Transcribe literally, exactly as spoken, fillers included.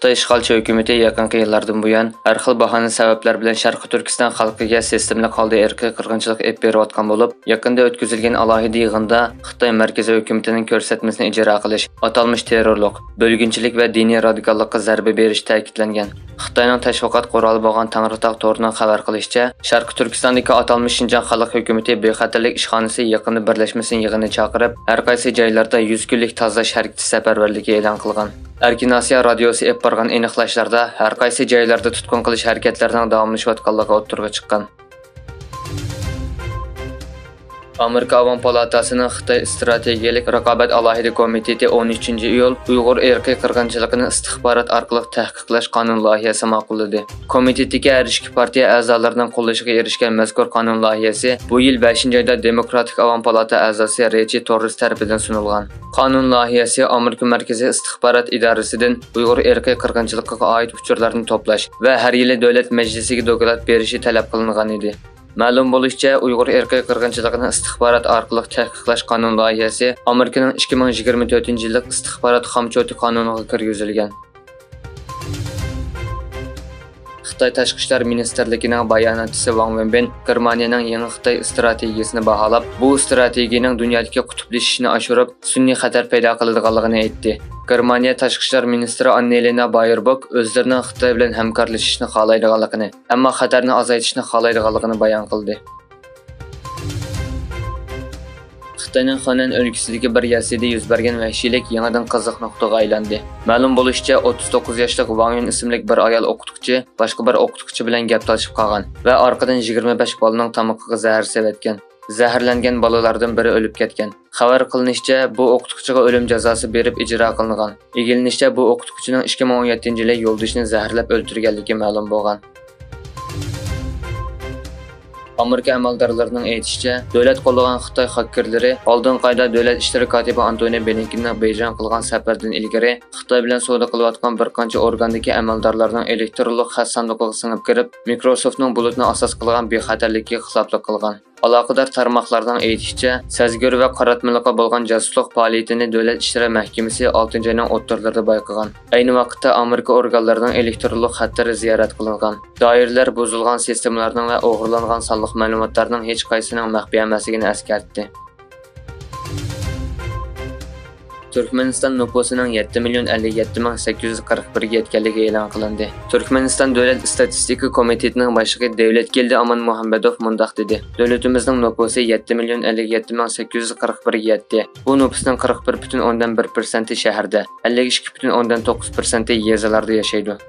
خىتاي ئىشغالچى ھۆكۈمىتى يېقىنقى يىللاردىن بۇيان ھەر خىل باھانە سەۋەبلەر بىلەن شەرقىي تۈركىستان خەلقىگە سىستېمىلىق ھالدا ئىرقىي قىرغىنچىلىق ئېلىپ بېرىۋاتقان بولۇپ، يېقىندا ئۆتكۈزۈلگەن ئالاھىدە يىغىندا خىتاي مەركىزىي ھۆكۈمىتىنىڭ كۆرسەتمىسىنى ئىجرا قىلىش، ئاتالمىش تېررورلۇق، بۆلگۈنچىلىك ۋە دىنىي رادىكاللىققا زەربە بېرىش تەكىتلەنگەن. خىتاينىڭ تەشۋىقات قورالى بولغان تەڭرىتاغ تورىنىڭ خەۋەر قىلىشىچە، شەرقىي تۈركىستاندىكى ئاتالمىش شىنجاڭ خەلق ھۆكۈمىتى بىخەتەرلىك ئىشخانىسى يېقىندا بىرلەشمىسىنىڭ يىغىنى چاقىرىپ، ھەر قايسى جايلاردا يۈز كۈنلۈك تازىلاش ھەرىكىتى سەپەرۋەرلىكى ئېلان قىلغان. ئەركىن ئاسىيا رادىيوسى ئېلىپ بارغان ئېنىقلاشلاردا، ھەر قايسى جايلاردا تۇتقۇن قىلىش ھەرىكەتلىرىنىڭ داۋاملىشىۋاتقانلىقى ئوتتۇرىغا چىققان. ئامېرىكا ئاۋام پالاتاسىنىڭ خىتاي ئىستراتېگىيەلىك رىقابەت ئالاھىدە كومىتېتى ئون ئۈچىنچى ئىيۇل ئۇيغۇر ئىرقىي قىرغىنچىلىقىنى ئىستىخبارات ئارقىلىق تەھقىقلەش قانۇن لايىھەسى ماقۇللىدى. كومىتېتتىكى ھەر ئىككى پارتىيە ئەزالىرىنىڭ قوللىشىغا ئېرىشكەن مەزكۇر قانۇن لايىھەسى بۇ يىل بەشىنچى ئايدا دېموكراتىك ئاۋام پالاتا ئەزاسى رىچى توررېس تەرىپىدىن سۇنۇلغان. قانۇن لايىھەسى ئامېرىكا مەركىزىي ئىستىخبارات ئىدارىسىدىن ئۇيغۇر ئىرقىي قىرغىنچىلىقىغا ئائىت ئۇچۇرلارنى توپلاش ۋە ھەر يىلى دۆلەت مەجلىسىگە دوكلات بېرىشى تەلەپ قىلىنغان ئىدى. مەلۇم بولۇشىچە، ئۇيغۇر ئىرقىي قىرغىنچىلىقىنى ئىستىخبارات ئارقىلىق تەھقىقلاش قانۇن لايىھەسى ئامېرىكىنىڭ ئىككى مىڭ يىگىرمە تۆتىنچى يىللىق ئىستىخبارات خامچوتى قانۇنىغا كىرگۈزۈلگەن. خىتاي تاشقى ئىشلار مىنىستىرلىكىنىڭ باياناتچىسى ۋاڭ ۋېنبىن گېرمانىيەنىڭ يېڭى خىتاي ئىستراتېگىيىسىنى باھالاپ، بۇ ئىستراتېگىيىنىڭ دۇنيادىكى قۇتۇپلىشىشنى ئاشۇرۇپ، سۈنئىي خەتەر پەيدا قىلىدىغانلىقىنى ئېيتتى. گېرمانىيە تاشقى ئىشلار مىنىستىرى ئاننېلېنا بايېربوك ئۆزلىرىنىڭ خىتاي بىلەن ھەمكارلىشىشنى خالايدىغانلىقىنى، ئەمما خەتەرنى ئازايتىشنى خالايدىغانلىقىنى بايان قىلدى. خىتاينىڭ خېنەن ئۆلكىسىدىكى بىر يەسلىدە يۈز بەرگەن ۋەھشىيلىك يېڭىدىن قىزىق نۇقتىغا ئايلاندى. مەلۇم بولۇشىچە، ئوتتۇز توققۇز ياشلىق ۋاڭ يۈن ئىسىملىك بىر ئايال ئوقۇتقۇچى باشقا بىر ئوقۇتقۇچى بىلەن گەپ تالىشىپ قالغان ۋە ئارقىدىن يىگىرمە بەش بالىنىڭ تامىقىغا زەھەر سېلىۋەتكەن. زەھەرلەنگەن بالىلاردىن بىرى ئۆلۈپ كەتكەن. خەۋەر قىلىنىشىچە، بۇ ئوقۇتقۇچىغا ئۆلۈم جازاسى بېرىپ ئىجرا قىلىنغان. ئىگىلىنىشىچە، بۇ ئوقۇتقۇچىنىڭ ئىككى مىڭ ئون يەتتىنچى يىلى يولدىشىنى زەھەرلەپ ئۆلتۈرگەنلىكى مەلۇم بولغان. ئامېرىكا ئەمەلدارلىرىنىڭ ئېيتىشىچە، دۆلەت قوللىغان خىتاي خاككېرلىرى ئالدىنقى ئايدا دۆلەت ئىشلىرى كاتىپى ئانتونى بلىنكېننىڭ بېيجىڭغا قىلغان سەپىرىدىن ئىلگىرى خىتاي بىلەن سودا قىلىۋاتقان بىر قانچە ئورگاندىكى ئەمەلدارلارنىڭ ئېلېكترونلۇق خەت ساندۇقىغا سىڭىپ كىرىپ، مىكروسوفتنىڭ بۇلۇتنى ئاساس قىلغان بىخەتەرلىكىگە خىلاپلىق قىلغان. ئالاقىدار تارماقلارنىڭ ئېيتىشىچە، سەزگۈر ۋە قاراتمىلىققا بولغان جاسۇسلۇق پائالىيىتىنى دۆلەت ئىشلىرى مەھكىمىسى ئالتىنچى ئاينىڭ ئوتتۇرىلىرىدا بايقىغان. ئەينى ۋاقىتتا ئامېرىكا ئورگانلىرىنىڭ ئېلېكترونلۇق خەتلىرى زىيارەت قىلىنغان. دائىرىلەر بۇزۇلغان سىستېمىلارنىڭ ۋە ئوغرىلانغان سانلىق مەلۇماتلارنىڭ ھېچقايسىنىڭ مەخپىي ئەمەسلىكىنى ئەسكەرتتى. تۈركمەنىستان نوپۇسىنىڭ يەتتە مىليون ئەللىك يەتتە مىڭ سەككىز يۈز قىرىق بىرگە يەتكەنلىكى ئېلان قىلىندى. تۈركمەنىستان دۆلەت ئىستاتىستىكا كومىتېتىنىڭ باشلىقى دەۋلەتگېلدى ئامانمۇھەممەدوف مۇنداق دېدى: دۆلىتىمىزنىڭ نوپۇسى يەتتە مىليون ئەللىك يەتتە مىڭ سەككىز يۈز قىرىق بىرگە يەتتى. بۇ نوپۇسنىڭ قىرىق بىر پۈتۈن ئوندىن بىر پىرسەنتى شەھەردە، ئەللىك ئىككى پۈتۈن ئوندىن توققۇز پىرسەنتى يېزىلاردا ياشايدۇ.